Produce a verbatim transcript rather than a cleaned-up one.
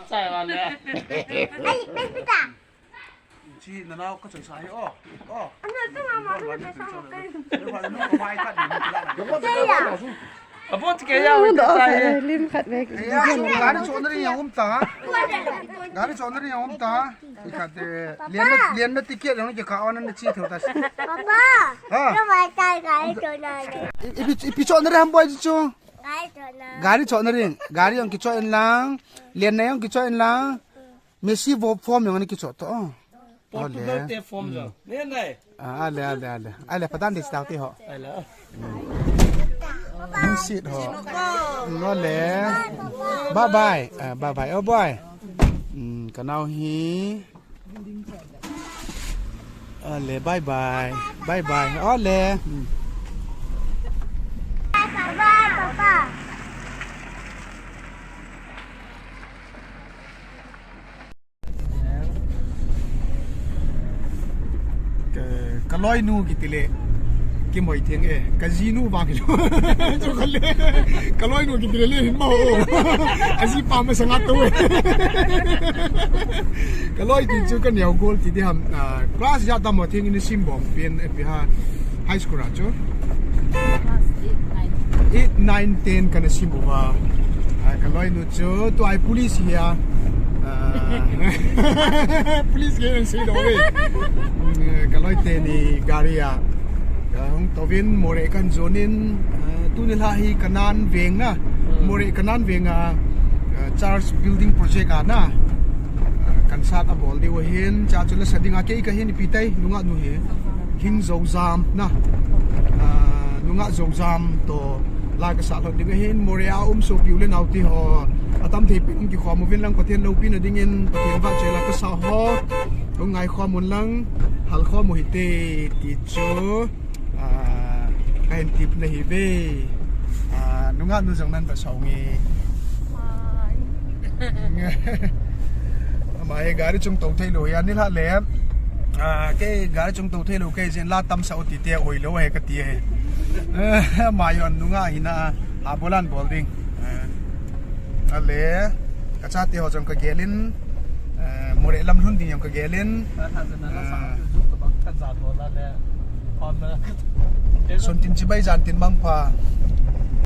Chai wan le. Ai, baby ta. Chi nanao ka choi sa hi o. O. Ano, ito nga, mama, ito sa akin. Abo ti kaya, ito sa hi. Lim khat ve. Gari chona ri yang um ta. Gari chona ri yang um ta. Ikhat, eh, lian na, lian na ticket yang ki ka on na chi tho ta. Papa. Ha. Ano ba tayo gari chona ri? I, i, ipi chona ri ham boy chu. Gari chona. Gari chona ri. Gari yang ki chona lang. Lian na yang ki chona lang. Messi vo form yang ni ki chot to. Portugal te form jong. Ne nai. Ah, ale, ale, ale. Ale, patan dis tau ti ho. Ale. Ni sit ho. No le. Bye bye. Ah, bye bye. Oh boy. Hmm, kanao hi. Ale, bye bye. Bye bye. Ale. Hmm. Bye bye, papa. Ka, ka loinu kiti le. Kimoi theng e. Ka jinu vang kilo. Chu ka le. Ka loinu kiti le le hin ma ho. Aji pa ma sanga to e. Ka loi ti chu ka neo gol ti di ham. Ah, class ja ta mo theng in sim bom pen e pi ha. High school a chu. Class eight, nine. Eight, nine, ten kana sim uva. Ah, ka loinu chu, tu ai police hi a. Ah, police ke an sei do ve. Mm, ka loi teni gari a. Ka hung tovin Moreh kan jonin, ah, tuni la hi Kanan veng na. Mm. Moreh Kanan veng a, ah, church building project a na. Ah, kan sat a bol diu hin, cha chu la sa ding a kei ka hin ipi tai, nunga nu hi. Hing Zozam na. Ah, nunga Zozam to la ka sa lhon ding ahin, Moreh a um sopi u le nao ti ho. Atam thei pen kikhom uvin lang Pathen loupina dingin, Pathen vahchoi la ka sa ho. Hung ngaikhom un lang, halkhom u hite ti chu. Ah, ka hin tip na hi ve. Ah, nunga nu jong nan ta sau nge. Ama hi gari chung to thei lou, ya ni la le. Ah, kei gari chung to thei lou, kei jin la tam sa u ti te oi lou he ka ti he. Eh, ama yon nunga hi na, a bolan bol ding. Eh, ale, ka chate ho jong ka gelin, eh, Moreh lam lhun ding jong ka gelin. Eh, sun tin chibai jan tin mang pha.